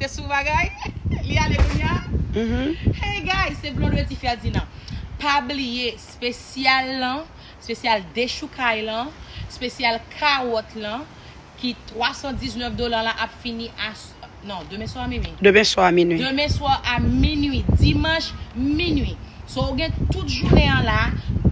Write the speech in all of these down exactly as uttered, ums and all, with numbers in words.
Te sou bagay, li ale kounye a. Hey guys, se Blondedy Ferdinand. Pa bliye, espesyal lan, espesyal dechoukay lan, espesyal kawòt lan, ki twa san diznèf dola la ap fini a, non, demen swa a minwi. Demen swa a minwi. Demen swa a minwi, dimanch minwi. So, ou gen tout jounen an la,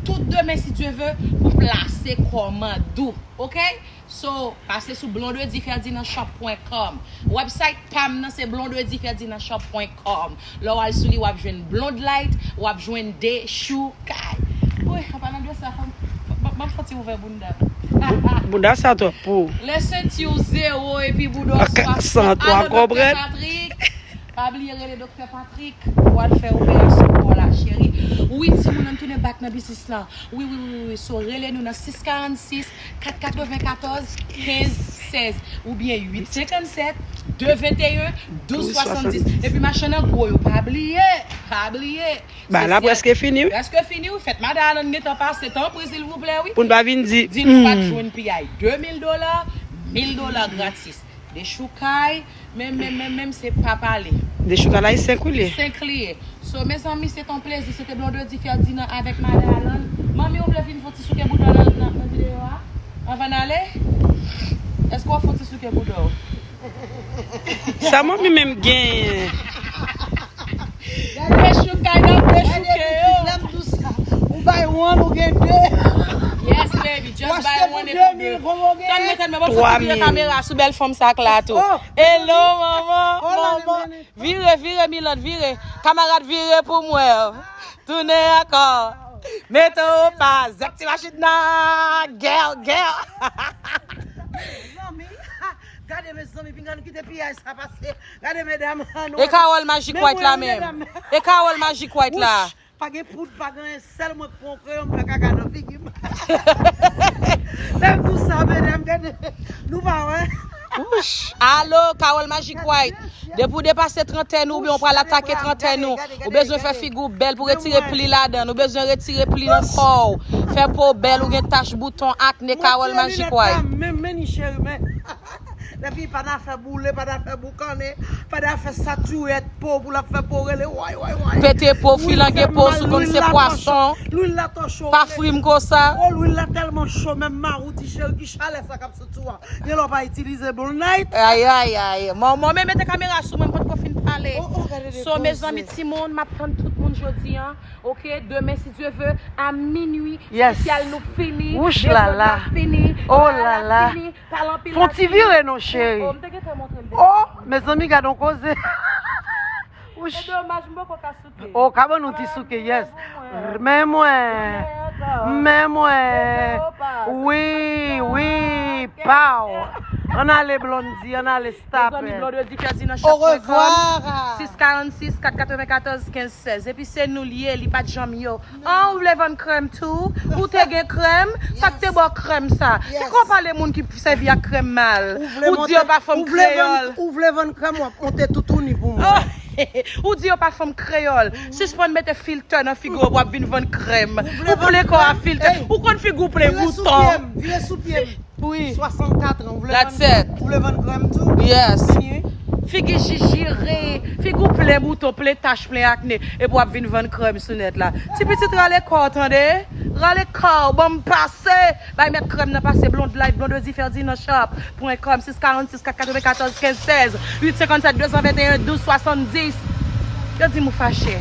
tout demen, si Dye ve, pou plase kòmand ou. Oke? So, pase sou blondedy ferdinand shop pwen kòm. Website pa m nan se blondedy ferdinand shop pwen kòm. Lè w al sou li, w ap jwenn Blonde Light, w ap jwenn Dechoukay. Wi, an palan de sa, fò m, m, m ap fè ti ouvè bounda. Bounda sa twòp pou ou. Lè senti w zewo epi bouda w swafi. San twa konprann. Alo, Doktè Patrick. Pa bliye rele Doktè Patrick pou al fè operasyon kò la, cheri. Wi, timoun, ann tounen back nan biznis lan. Wi, wi, wi, wi. So, rele nou nan sis karannsis, kat katrevenkatòz, kenz sèz oubyen uit senkannsèt, de venteyen, douz swasanndis. Epi machann an gwo yo, pa bliye, pa bliye. Bagay la prèske fini, wi. Prèske fini, wi. Fèt Madan Alan gentan pase, tanpri, silvouplè, wi. Pou n pa vin di, di nou pa t jwenn piyay. De mil dola, mil dola gratis. Dechoukay, menm, menm, menm, menm, se pa pale. Dechoukay la, e senk ou li ye? Senk li ye. So, mezanmi, se t on plezi, se te Blondedy Ferdinand avèk Madan Alan. Manmi, ou vle vin fè yon ti souke bouda w nan, nan, nan videyo a? Anvan n ale? Èske w ap fè yon ti souke bouda w? Sa manmi menm genyen? Dechoukay nan dechouke yo. Ou bay one, ou gen de. Yes, baby. Just buy one e pou de. Tann mwen, tann mwen, ban m fè ti vire kamera sou bèl fanm sa k la tou. Hello, manman, manman. Vire, vire, Milande, vire. Kamarad, vire pou mwen. Tounen ankò. Mete w pa zèk ti machin nan. Gèl, gèl. Zanmi, gade mezanmi, pinga nou kite piyay sa pase. Gade medam. E Carole Magic White la menm. E Carole Magic White la. Pa gen poud, pa gen anyen, sèl mwen k pran yon kreyon, m fè kaka nan figi m. Lè m di w sa, medam, gade, nou pa wè. Wouch! Alo, Carole Magic White. Depi w depase trantèn ou, oubyen w pral atake trantèn ou, ou bezwen fè figi w bèl pou retire pli ladan l, ou bezwen retire pli nan kò w, fè po w bèl, ou gen tach, bouton, akne, Carole Magic White. Men, men, cheri, men. Lèfi, pa nan fè boule, pa nan fè boukannen, pa nan fè satirèt po pou l ap fè po rele way, way, way. Pete po, filange po, sou konn se pwason. Lwil la twò cho. Pa fri m konsa. Oh, lwil la tèlman cho, menm mari w di cheri ki chalè sa k ap sot sou a. Gen lè w pa itilize Blonde Light. Ay, ay, ay. Manman, men mete kamera sou mwen, m potko fin pale. Oh, oh, gade de koze. So, mezanmi, timoun, m ap tann tout moun jodi a. Oke, demen, si Dye ve, a minwi, espesyal nou fini, dezòd la fini, oh la la, fini, pale anpil la fini. Fon ti vire non, cheri. Oh, oh, m te gentan montre l deja. Oh, mezanmi, gade yon koze. Wouch. Se domaj, m poko ka souke. Oh, ka ban nou ti souke, yes. Men mwen. Men mwen. Wi, wi, pow. Ann ale, Blondedy, ann ale. Mezanmi, Blondedy Ferdinand shop pwen kòm, sis karannsis, kat katrevenkatòz, kenz sèz. Epi se nou l ye, li pa t janm yo. An, ou vle vann krèm tou? Ou te gen krèm? Sa k te ba w krèm sa? Kiko w pale moun ki sèvi ak krèm mal? Ou di yo pa fanm kreyòl. Ou vle vann krèm, w ap monte toutouni pou mwen. Ou di yo pa fanm kreyòl. Sispann mete filtè nan figi w pou w ap vin vann krèm. Ou plen kò a filtè. Ou konn figi w plen bouton. Vire sou pye m, vire sou pye m. Wi. Swasannkat an, ou vle vann, ou vle vann krèm tou? Yes. Figi jijire, figi w plen bouton, plen tach, plen akne, epi w ap vin vann krèm sou nèt la. Ti pitit, rale kò w, tande? Rale kò w, ban m pase. Bay mèt krèm nan pase, Blonde Light, Blondedy Ferdinand Shop pwen kòm, sis karannsis, kat katrevenkatòz, kenz sèz, uit senkannsèt, de san venteyen, douz swasanndis. Yo di m ou fache.